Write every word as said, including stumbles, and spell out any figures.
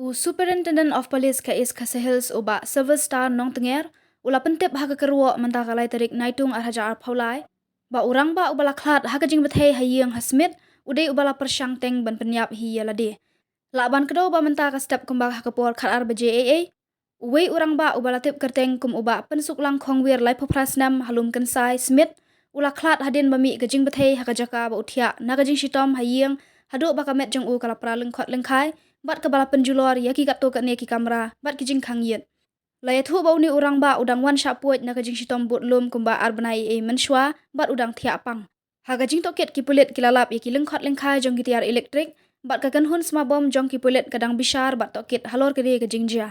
U Superintendent of Police ka East Khasi Hills, u Bah Silvester Nongtnger, u la pyntip ha ka kyrwoh mynta ka lai tarik Naitung ar hajar arphew lai ba u rangbah uba la khlad ha ka jingbthei ha ïing ha Smit u dei uba la pyrshang teng ban pynïap hi ïa lade. Lah ban kdew ba mynta ka step kumba ha ka por khatar baje eiei, uwei u rangbah uba la tip kyrteng kum u Bah Pynsuklang Khongwir, laiphew phra snem, ha Lumkynsai, Smit, u la khlad hadien ba mih ka jingbthei ha ka jaka ba u thiah na ka jingshitom ha ïing, haduh ba ka met jong u ka la pra lyngkhot lyngkhai bad kaba la pynjulor ïa ki katto katne ki kamra bad ki jingkhang ïit. La ïathuh ba une u rangbah u dang wan shah puid na ka jingshitom bud lum kumba ar bnai eiei mynshuwa bad u dang thiah pang. Ha ka jingtohkit, ki pulit ki la lap ïa ki lyngkhot lyngkhai jong ki tiar elektrik bad ka kynhun sma bom jong ki pulit ka dang bishar bad tohkit halor kane ka jingjia.